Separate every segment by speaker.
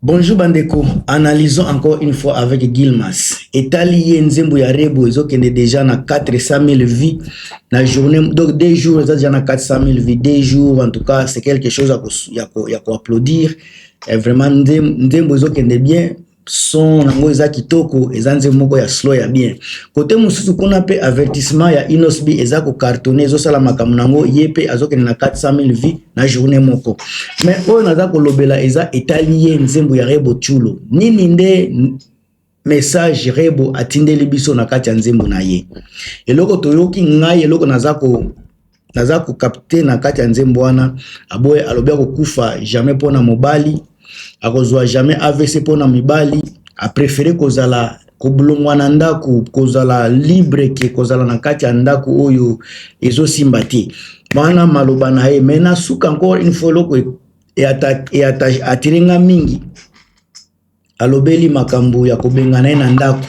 Speaker 1: Bonjour bandeko, analysons encore une fois avec Guilmas. Etali ye nzembo ya Rebo ezokende déjà na 400 000 vues na journée, donc 2 jours eza déjà na 400 000 vues, 2 jours. En tout cas, c'est quelque chose ya ko applaudir. Et vraiment nzembo ezokende bien, son nango eza kitoko, eza nzembo moko ya slow ya bien. Kote mosusu kuna mpe, avertissement ya Innoss'B eza kocartonner, ezosala makambo nango, ye mpe azokende na 400 000 vues na journée moko. Mais oyo naza kolobela eza etali ye nzembo ya Rebo Tchulo. Nini nde message Rebo atindeli biso na kati ya nzembo na ye? Eloko toyoki ngai, eloko naza kocapter na kati ya nzembo wana, aboye, alobi akokufa jamais mpona mobali, akozwa jamais AVC mpona mibali, apréférer kozala kolongwa na ndako, kozala libre ke kozala na kati ya ndako oyo ezosimba te. Wana maloba na ye. Mais na suka, encore une fois, eloko attirer nga mingi, alobeli makambo ya kobengana ye na ndako,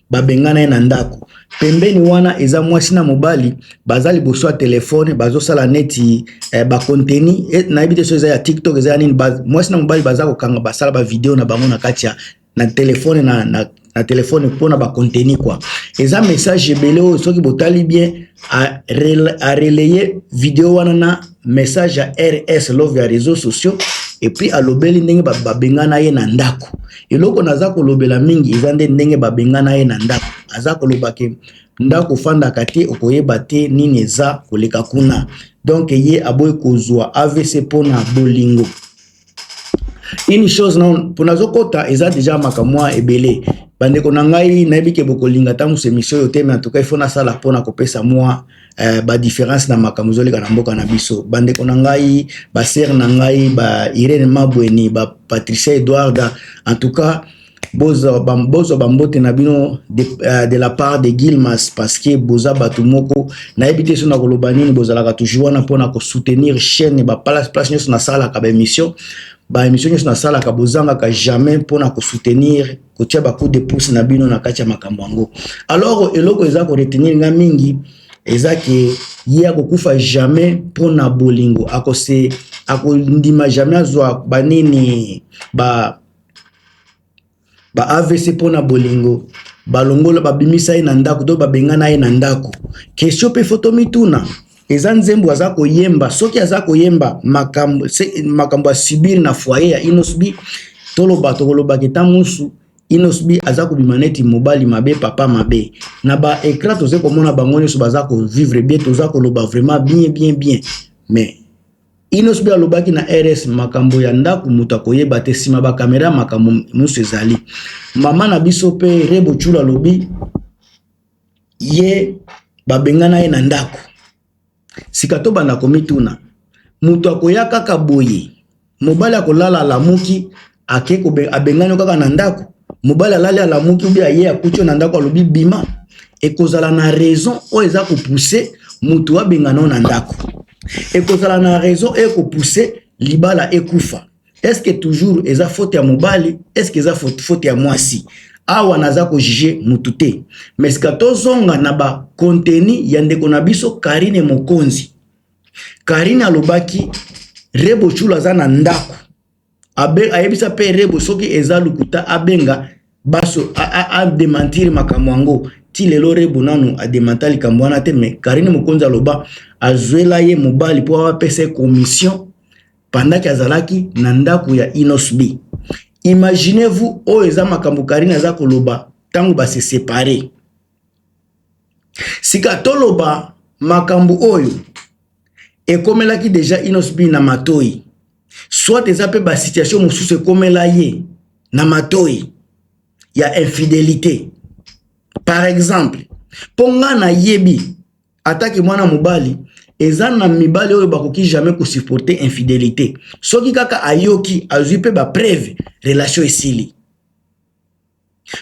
Speaker 1: babengana ye na ndako. Pembeni wana eza mwasi na mobali, baza liboso ya telefone, bazosala neti bacontenu eh, nayebi te so eza ya TikTok, eza ya nini. Mwasi na mobali baza kokanga, basala bavideo na bango na kati ya na telefone na telefone mpona bacontenu quoi. Eza message ebele oyo soki botali bien, arelayer video wana na message ya RS Love ya réseaux sociaux. Et puis alobeli ndenge babengana ye na ndako. Eloko naza kolobela mingi eza nde ndenge babengana ye na ndako. Aza koloba ke ndako ofandaka te, okoyeba te nini eza koleka kuna. Donc ye aboyi kozwa AVC mpona bolingo. Une chose na mpo nazokɔta, eza deja makambo mwa ebele. Bandeko na ngai, nayebi ke bokolinga ntango émission oyo te, mais en tout cas il faut nasala mpona kopesa mwa badifférence na makambo ezoleka na mboka na biso. Bandeko na ngai, basœur na ngai, ba Irene Mabweni, ba Patricia Edwarda, en tout cas bozwa bambote na bino de la part de Guilmas, parce que boza bato moko, nayebi te so na koloba nini. Bozalaka toujours wana mpona kosoutenir chaîne, baplace place nyonso nasalaka baémission, baémission nyonso nasalaka, bozangaka jamais mpona kosoutenir, kotia bacoup de pouce na bino na kati ya makambo yango. Alors eloko eza koretenir nga mingi eza ke ye akokufa jamais mpona bolingo, akose akondima jamais azwa banini ba AVC mpona bolingo. Balongola, babimisa ye na ndako to babengana ye na ndako. Question mpe faut tomituna, eza nzembo aza koyemba, soki aza koyemba makambo, makambo asubir na foyer ya Innoss'B, toloba, tokolobaka eta mosu Innoss'B aza kobima neti mobali mabe, papa mabe. Na baécran toza komona bango nyonso baza kovivre bien, toza koloba vraiment bien, bien, bien. Mais Innoss'B alobaki na RS makambo ya ndako, moto akoyeba te nsima bakamera, makambo mosusu ezali. Mama na biso mpe Rebo Tchulo alobi ye babengana ye na ndako. Sika tobanda komituna, moto akoya kaka boye, mobali akolala, alamuki, ake abengani kaka na ndako. Mobali alali, alamuki, obi aye akuti yo na ndako, alobi bima. Ekozala na raison oyo eza kopousser moto abengana yo na ndako, ekozala na raison oyo ekopousser libala ekufa. Est-ce toujours eza faute ya mobali? Est-ce eza faute ya mwasi? Awa naza kojuger mutu te, mais sika tozonga na bacontenu ya ndeko na biso Karine Mokonzi. Karine alobaki Rebo Tchulo aza na ndako, ayebisa mpe Rebo soki eza lokuta, abenga baso adémentir makambo yango. Ti lelo Rebo nanu adémenta likambo wana te. Mais Karine Mokonzi aloba azwela ye mobali mpo apesa ye commission pendant azalaki na ndako ya Innoss'B. Imaginez-vous, oyo eza makambo Karine aza koloba ntango base séparer. Sika toloba makambo oyo ekomelaki deja Innoss'B na matoi, soit eza mpe basituation mosusu ekomela ye na matoi ya infidélité par exemple. Mpo nga nayebi ataki mwana mobali, eza na mibali oyo bakoki jamais kosupporter infidélité. Soki kaka ayoki, azwi mpe bapreuve, relation esili.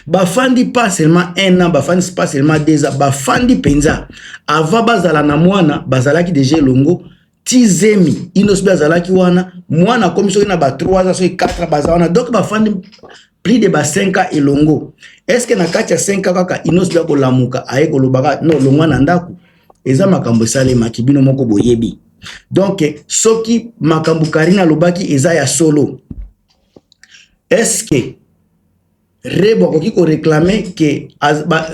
Speaker 1: Bafandi pas seulement un an, bafandi pas seulement 2 ans, bafandi mpenza avant bazala na mwana, bazalaki deja elongo ti zemi. Innoss'B azalaki wana, mwana akomi soki na ba 3 ans, soki 4 ans, baza wana. Donc bafandi plus de ba 5 ans elongo. Est ce que na kati ya 5 ans kaka Innoss'B akolamuka, aye kolobaka no longwa na ndako? Eza makambo esalemaki, bino moko boyebi. Donc soki makambo Karine alobaki eza ya solo, Est-ce que Rebo akoki koréclamer ke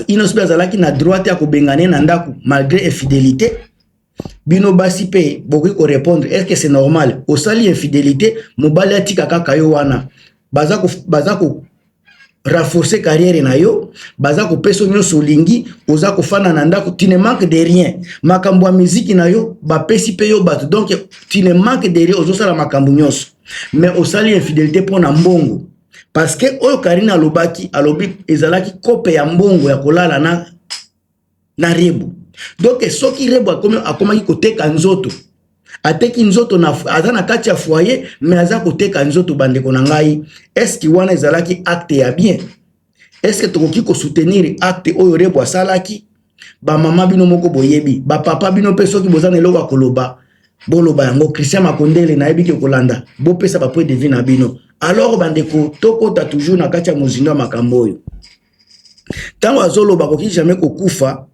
Speaker 1: Innoss'B azalaki na droit te ya kobengana ye na ndako malgré infidélité? Bino basi mpe bokoki korépondre: est ce que c'est normal, osali infidélité, mobali atika kaka yo wana, baza ko renforcer carrière na yo, baza kopesa nyonso olingi, oza kofanda na ndako, tu ne manque de rien, makambo ya miziki na yo bapesi mpe yo bato, donc tu ne manque de rien, ozosala makambo nyonso, mais osali infidélité mpo na mbongo? Parce que oyo Karine alobaki, alobi ezalaki kope ya mbongo ya kolala na Rebo. Donc soki Rebo akomaki koteka nzoto, ateki nzoto na, aza na kati ya foyer mais aza koteka nzoto, bandeko na ngai, est-ce wana ezalaki acte ya bien? Est-ce tokoki kosoutenir acte oyo Rebo asalaki? Bamama, bino moko boyebi. Bapapa, bino mpe, soki boza na eloko ya koloba, boloba yango. Christian Makondele, nayebi ke kolanda, bopesa bapoint de vue na bino. Alors bandeko, tokota toujours na kati ya mozindo ya makambo oyo. Ntango azoloba akoki jamais kokufa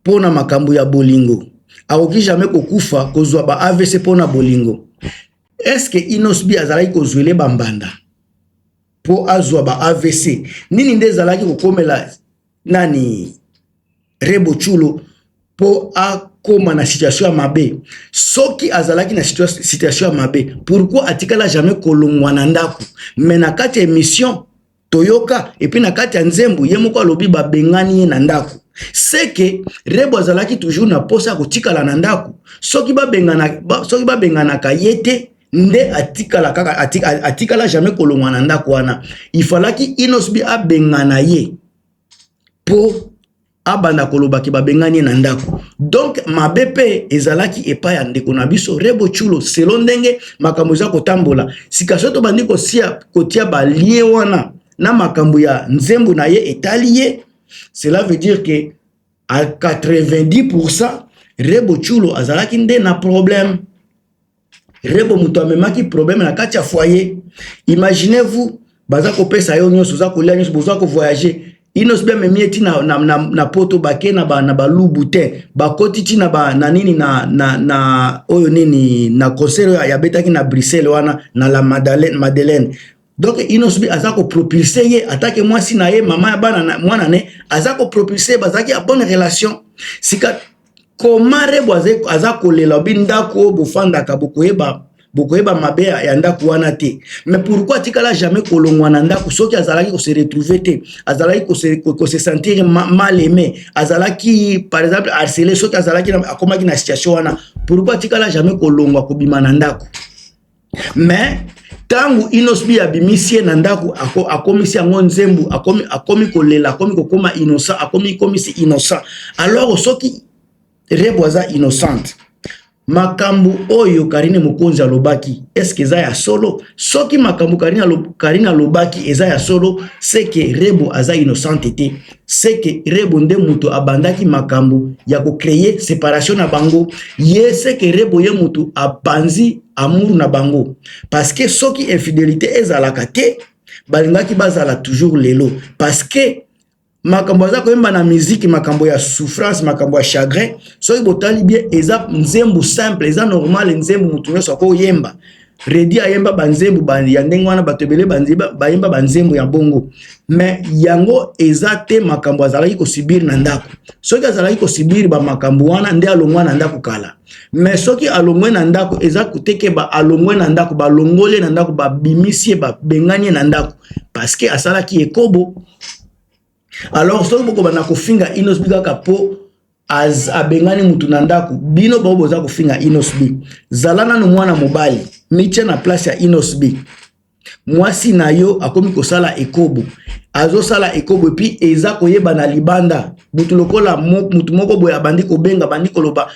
Speaker 1: mpo na makambo ya bolingo, akoki jamais kokufa, kozwa ba AVC mpo na bolingo, est-ce Innoss'B azalaki kozwele bambanda mpo azwa ba AVC? Nini nde ezalaki kokomela nani, Rebo Tchulo, mpo akóma na situation ya mabe? Soki azalaki na situation ya mabe, pourquoi atikala jamais kolongwa na ndako? Mais na kati ya émission toyoka, et puis na kati ya nzembo, ye moko alobi babengani ye na ndako. Seke Rebo azalaki toujours na posa ya kotikala na ndako. Soki babenganaka ye te nde atikala kaka, atikala jamais kolongwa na ndako wana. Ifalaki Innoss'B abengana ye mpo abanda kolobaki babengani ye na ndako. Donc mabe mpe ezalaki epai ya ndeko na biso Rebo Tchulo, selon ndenge makambo eza kotambola sika. So tobandi kotia balien wana na makambo ya nzembo na ye etali ye, cela veut dire que à 90 %, Rebo Tchulo azalaki nde na problème. Rebo moto amemaki problème na kati ya foyer. Imaginez-vous, baza kopesa yo nyonso, oza kolia nyonso, boza kovoyager. Innoss'B amemi ye ti na poto, bake na balubu te, bakoti ti na nini, na oyo nini, na concert oyo yabetaki na Bruxelles wana, na la Madeleine. Donc Innoss'B aza kopropulser ye atake mwasi na ye, mama ya bana, mwana ne, aza kopropulser, bazalaki ya bonne relation. Sika koma Rebo aza kolela obi ndako oyo bofandaka, bokoyeba mabe ya ndako wana te. Mais pourquoi atikala jamais kolongwa na ndako soki azalaki kose retrouver te, azalaki kose sentir mal aimé, azalaki par exemple harcelé? Soki azalaki, akomaki na situation wana, pourquoi atikala jamais kolongwa, kobima na ndako? Mais ntango Innoss'B abimisi ye na ndako, akomisi yango nzembo, akomi kolela, akomi kokóma innocent, akomi komisi innocent. Alors soki Rebo aza innocente, makambo oyo Karine Mokonzi alobaki, est-ce eza ya solo? Soki makambo Karine alobaki eza ya solo, seke Rebo aza innocente te, seke Rebo nde moto abandaki makambo ya kocréer séparation na bango. Ye seke Rebo, ye moto apanzi amour na bango, parce que soki infidélité ezalaka te, balingaki bazala toujours lelo. Parce que makambo aza koyemba na miziki, makambo ya souffrance, makambo ya chagrin, soki botali bien, eza nzembo simple, eza normal, nzembo motu nyonso akoyemba. Redi ayemba banzembo ya ndenge wana, bato ebele bayemba banzembo ya bongo, mais yango eza te makambo azalaki kosubir na ndako. Soki azalaki kosubir bamakambo wana, nde alongwa na ndako kala. Mais soki alongwe na ndako, eza teke alongwe na ndako, balongoli ye na ndako, babimisi ye, babengani ye na ndako parce que asalaki ekobo. Alors soki bokobanda kofinga Innoss'B kaka mpo abengani mutu na ndako, bino bao boza kofinga Innoss'B, zala nanu mwana mobali, mitia na place ya Innoss'B. Mwasi na yo akomi kosala ekobo, azosala ekobo, et puis eza koyeba na libanda. Mutu lokola mutu moko boye abandi kobenga, abandi koloba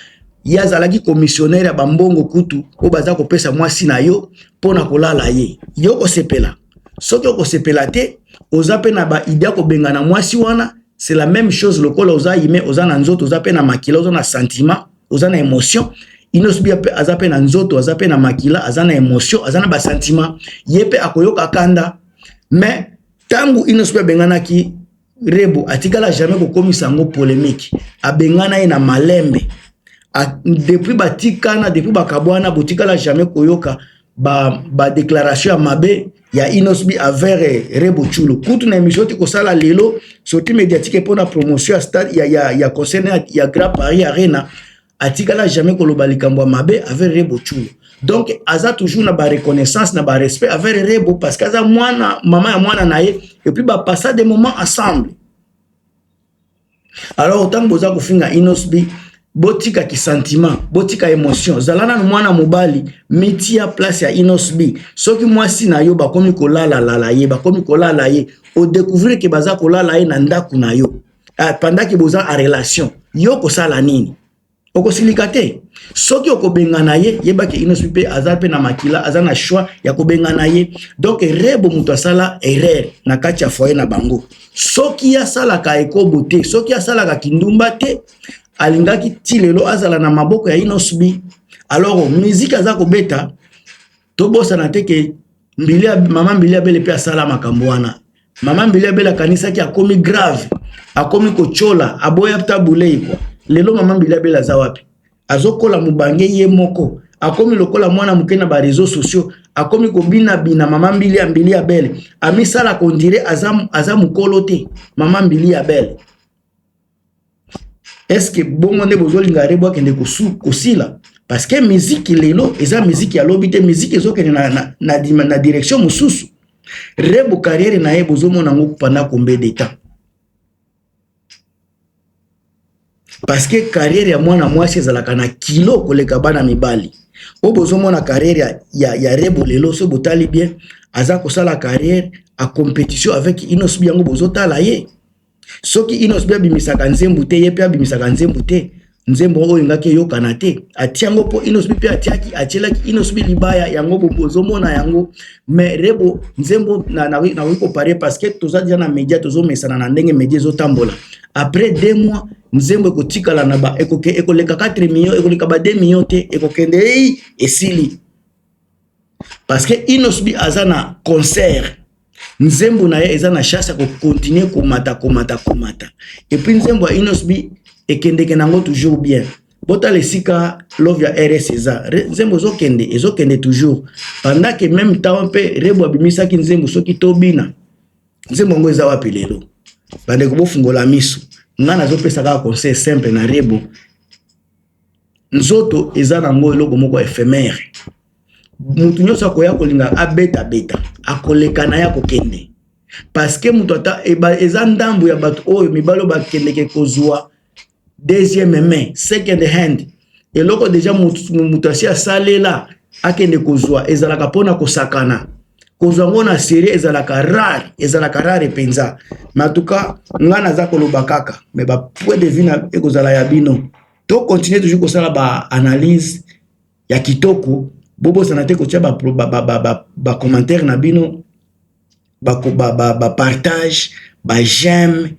Speaker 1: ye azalaki commissionnaire ya bambongo kutu oyo baza kopesa mwasi na yo mpo na kolala ye. Yo kosepela? Soki okosepela te, oza mpe na baidée ya kobengana mwasi wana. C'est la même chose lokola oza humain, oza na nzoto, oza mpe na makila, oza na sentiment, oza na émotion. Innoss'B mpe aza mpe na nzoto, aza mpe na makila, aza na émotion, aza na basentiment, ye mpe akoyoka kanda. Mais ntango Innoss'B abenganaki Rebo, atikala jamais kokomisa yango polémique. Abengana ye na malembe. Depuis batikana, depuis bakabwana, botikala jamais koyoka badéclaration ba ya mabe. ya Innoss'B envers Rebo Tchulo. Kutu na émission ti kosala lelo sortie médiatique mpona promotion ya stade ya concert ya Grand Paris Arena, atikala jamais koloba likambo ya mabe envers Rebo Tchulo. Donc aza toujours na bareconnaissance, na barespect envers Rebo, parce que aza mwana mama ya mwana na ye, et puis bapassa des moments ensemble. Alors ntango boza kofinga Innoss'B, botika kisentiment, botika émotion. Zala nanu mwana mobali, mitia place ya Innoss'B. Soki mwasi na yo bakomi kolalalala ye, bakomi kolala ye, odécouvrir ke baza kolala ye na ndako na yo pendant ke boza en relation, yo kosala nini? Okosilika te. Soki okobengana ye, yebaki Innoss'B mpe aza mpe na makila, aza na choix ya kobengana ye. Donc Rebo moto asala erreur na kati ya foyer na bango. Soki asalaka ekobo te, soki asalaka kindumba te, alingaki ti lelo azala na maboko ya Innoss'B. Alors musique aza kobeta, tobosana te ke mbili, mama Mbilia Bel mpe asala makambo wana. Mama Mbilia Bel akanisaki akomi grave, akomi kotyola, aboya tabulei kwa. Lelo mama Mbilia Bel aza wapi? Azokola mobange ye moko, akomi lokola mwana moke na baréseaux sociaux, akomi kobinabina. Mama Mbilia, Mbilia Bel amisalaka on dirait aza mokolo te. Mama Mbilia Bel, est-ce bongo nde bozolinga Rebo akende kosila? Parce que miziki lelo eza miziki ya lobi te, miziki ezokende na direction mosusu. Rebo, carrière na ye bozomona yango pendant combien de temps? Parce que carrière ya mwana mwasi ezalaka na kilo koleka bana mibali. Oyo bozomona carrière ya Rebo lelo, so botali bien, aza kosala carrière a compétition avec Innoss'B. Yango bozotala ye, soki Innoss'B abimisaka nzembo te, ye mpe abimisaka nzembo te. Nzembo oyo engaki eyokana te, atia yango mpo Innoss'B mpe atiaki, atielaki Innoss'B libaya. Yango bozomona yango. Mais Rebo, nzembo nakoki koparier, parce que toza déjà na média, tozomesana na ndenge média ezotambola. Après 2 mois, nzembo ekotikala na ba ekoleka 4 millions, ekoleka ba 2 millions te, ekokende ei esili, parce que Innoss'B aza na concert. Nzembo na ye eza na chance ya kocontinuer komata, komata, komata. Et puis nzembo ya Innoss'B ekendeke nango toujours bien. Botala esika Love ya RS eza, nzembo ezokende, ezokende toujours. Pendant que même temps mpe Rebo abimisaki nzembo soki tobina, nzembo yango eza wapi lelo? Bandeko, bofungola miso. Ngai nazopesa kaka conseil simple na Rebo: nzoto eza nango eloko moko éphémère. Mutu nyonso akoya kolinga abetabeta, akoleka na ye, akokende, parce que moto ata eza ndambo ya bato oyo mibali oyo bakendeke kozwa deuxième main, second hand. Eloko déjà moto asi asalela, akende kozwa, ezalaka mpona kosakana. Kozwa yango na série ezalaka rare, ezalaka rare mpenza. Mais en tout cas, ngai naza koloba kaka, mais bapoint de vue na ekozala ya bino. Tocontinue toujours kosala baanalyse ya kitoko. Bobosana te kotia bacommentaire na bino, bapartage, baj'aime.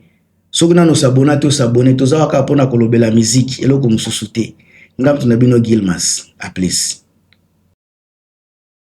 Speaker 1: Soki nano os'abonner te, os'abonner. Toza kaka mpona kolobela miziki, eloko mosusu te. Ngai moto na bino Gilmas. À plus.